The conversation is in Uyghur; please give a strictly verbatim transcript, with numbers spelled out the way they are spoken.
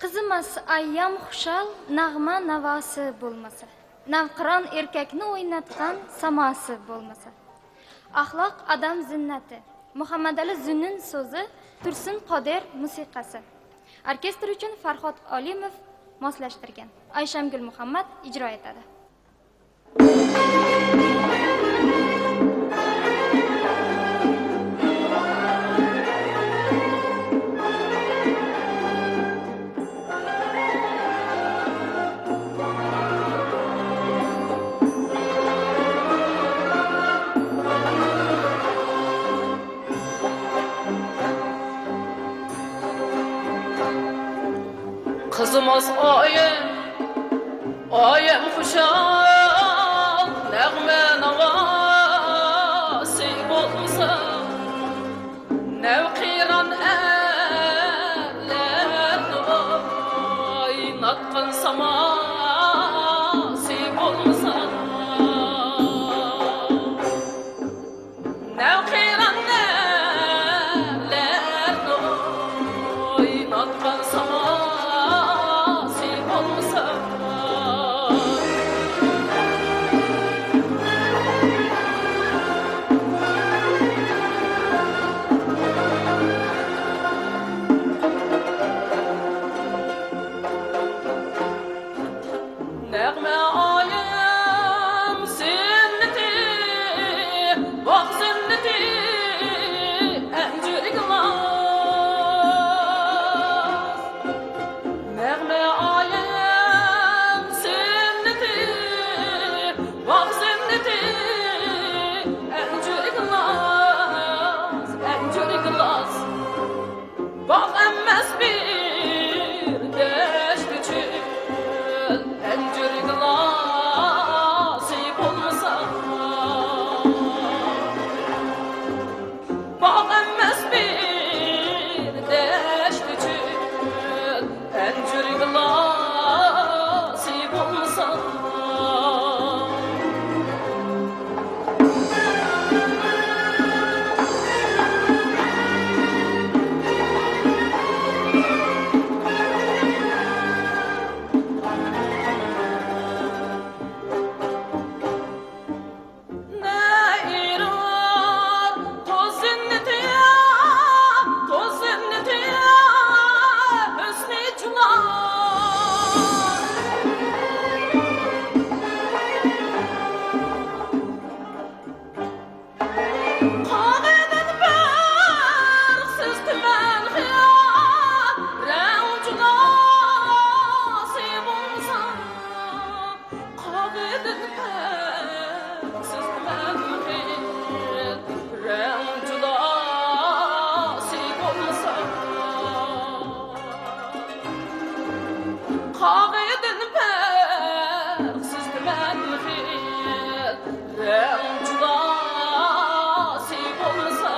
قىزىماس ئايام خۇشال، نەغمە ناۋاسى بولمىسا، نەۋقىران ئېركەكنى ئويناتقان ساماسى بولمىسا. ئەخلاق ئادەم زىننىتى، مۇھەممەدئەلى زۇنۇن سۆزى، تۇرسۇن قادىر مۇسىقاسى. ئوركېستىر ئۈچۈن فەرھاد ئالىموف ماسلاشتۇرغان. ئايشەمگۈل مۇھەممەد ئىجرا ئېتىدۇ. قىزىماس ئايەم، ئايەم خۇشال، نەغمە ناۋاسى بولمىسا، نەۋقىران ئەرلەرنى ئويناتقان ساماسى بولمىسا. نەۋقىران نەرلەرنى ئويناتقان ساماسى بولمىسا. نەغمە ئايەم زىننىتى، باغ زىننىتى، ئەنجۈر گىلاس. نەغمە ئايەم زىننىتى، باغ زىننىتى، ئەنجۈر گىلاس، ئەنجۈر گىلاس. باغ ئەمەس بىر دەشت چۆل، ئەنجۈر گىلاسى بولمىسا. باغ ئەمەس بىر دەشت چۆل، ئەنجۈر گىلاسى بولمىسا. قاغىدىن پەرقسىز تۈمەن خىيال، رەڭ جۇلاسى بولسا. قاغىدىن پەرقسىز تۈمەن خىيال، رەڭ جۇلاسى بولسا. قاغىدىن پەرقسىز تۈمەن خىيال، رەڭ جۇلاسى بولمىسا.